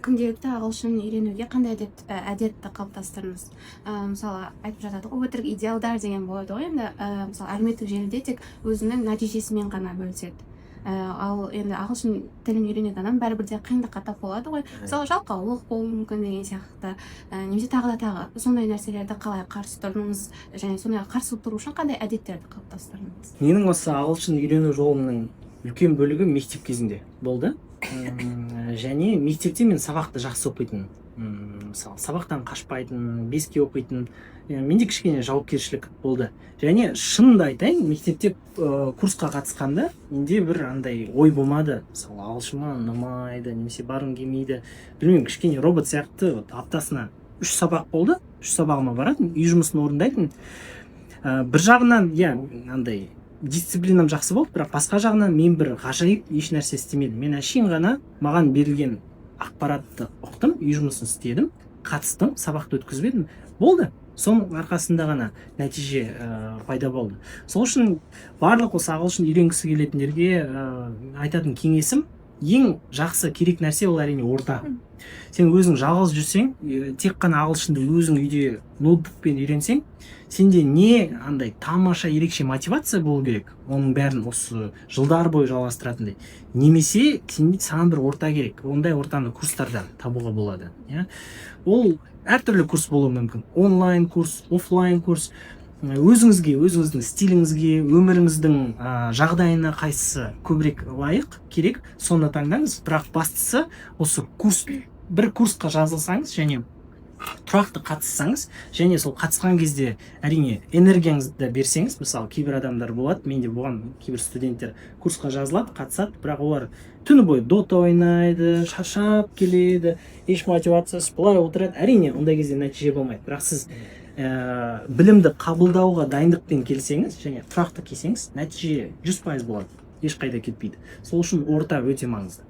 Күнделікті ағылшын үйренуге қандай әдетті қалыптастырдыңыз? Мысалы, айтып жатады ғой, өтірік идеалдар деген болады ғой енді. Мысалы, әлеуметтік желіде тек өзінің нәтижесімен ғана бөліседі. Ал енді ағылшын тілін үйренетін адам бәрібір де қиындыққа тап болады ғой, мысалы, жалқаулық болуы мүмкін деген сияқты, немесе тағы да тағы. Сондай нәрселерді қалай қарсы тұрдыңыз және сондай қарсы тұру үшін қандай әдеттерді қалыптастырдыңыз? Менің осы ағылшын үйрену жолымның үлкен бөлігі мектеп кезінде болды. Және мектепте мен сабақты жақсы оқитынмын. Мысалы, сабақтан қашпайтын, 5-ке оқитын. Менде кішкене жауапкершілік болды. Және шынымды айтайын, мектепте курсқа қатысқанда менде бір андай ой болмады, мысалы, ағылшын маған ұнамайды немесе барғым келмейді. Білмеймін, кішкене робот сияқты. Вот, аптасына үш сабақ болды, үш сабағыма баратын, үй жұмысын орындайтын. Бір жағынан, иә, андай дисциплинам жақсы болды, бірақ басқа жағынан мен бір ғажайып еш нәрсе істемедім. Мен әшейін ғана маған берілген ақпаратты ұқтым, үй жұмысын істедім, қатыстым, сабақты өткізбедім, болды. Соның арқасында ғана нәтиже пайда болды. Сол үшін барлық осы ағылшын үйренгісі келетіндерге айтатын кеңесім: ең жақсы керек нәрсе ол, әрине, орта. Сен өзің жалғыз жүрсең, тек қана ағылшынды өзің үйде ноутбукпен үйренсең, сенде не андай тамаша ерекше мотивация болу керек, оның бәрін осы жылдар бойы жалғастыратындай, немесе саған бір орта керек. Ондай ортаны курстардан табуға болады, иә. Ол әртүрлі курс болуы мүмкін: онлайн курс, офлайн курс. Өзіңізге, өзіңіздің стиліңізге, өміріңіздің жағдайына қайсысы көбірек лайық, керек, соны таңдаңыз. Бірақ бастысы, осы курс, бір курсқа жазылсаңыз және тұрақты қатыссаңыз және сол қатысқан кезде, әрине, энергияңызды да берсеңіз. Мысалы, кейбір адамдар болады, менде болған кейбір студенттер курсқа жазылады, қатысады, бірақ олар түні бойы Дота ойнайды, шаршап келеді, еш мотивациясыз былай отырады. Әрине, ондай кезде нәтиже болмайды. Бірақ сіз білімді қабылдауға дайындықпен келсеңіз және тұрақты келсеңіз, нәтиже 100% болады, ешқайда кетпейді. Сол үшін орта өте маңызды.